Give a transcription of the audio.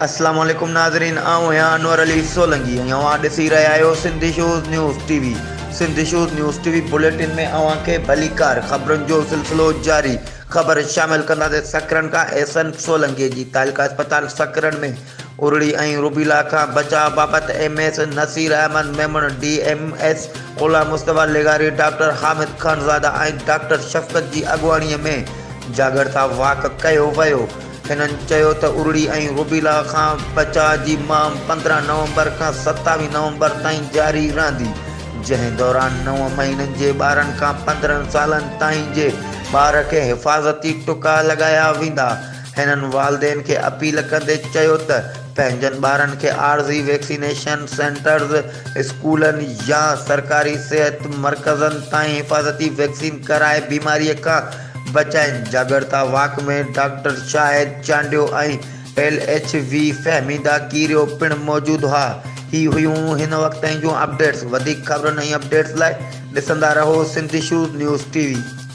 اسلام عليڪم ناظرين آئون آهيان انور علي سولنگي ۽ اوهان ڏسي رهيا آهيو Sindh issues news T V Sindh issues news T V bulletin ۾ اوهان کي ڀليڪار خبرن جو سلسلو جاري خبر شامل ڪنداسين سکرن کان احسن سولنگي جي تعلقه اسپتال سکرن ۾ ارڙي ۽ روبيلا کان بچاء بابت M S Naseer Ahmed Memon D M S Ghulam Mustafa لغاري ڊاڪٽر حامد خانزاده ۽ ڊاڪٽر شفقت جي اڳواڻي ۾ جاڳرتا واڪ ڪيو ويو. هنن چيو ته ارڙي ۽ روبيلا کان بچاء جي مهم 15 نومبر کان 27 نومبر تائين جاري رهندي، جنهن دوران نو مهينن جي ٻارن کان 15 سالن تائين جي ٻار کي حفاظتي ٽڪا لڳايا ويندا. هنن والدين کي اپيل ڪندي چيو ته پنهنجن ٻارن کي عارضي ويڪسينيشن سينٽرز، اسڪولن يا سرڪاري صحت مرڪزن تائين حفاظتي ويڪسين ڪرائي بيماري کان بچائين، جاڳرتا walk ۾ doctor Shahid Chandio ۽ L H V Fahmida Kerio پڻ موجود هئا. هي هيون هن وقت تائين جون اپڊيٽس، وڌيڪ خبرن ۽ اپڊيٽس لاء ڏسندا رهو Sindh issues news T V.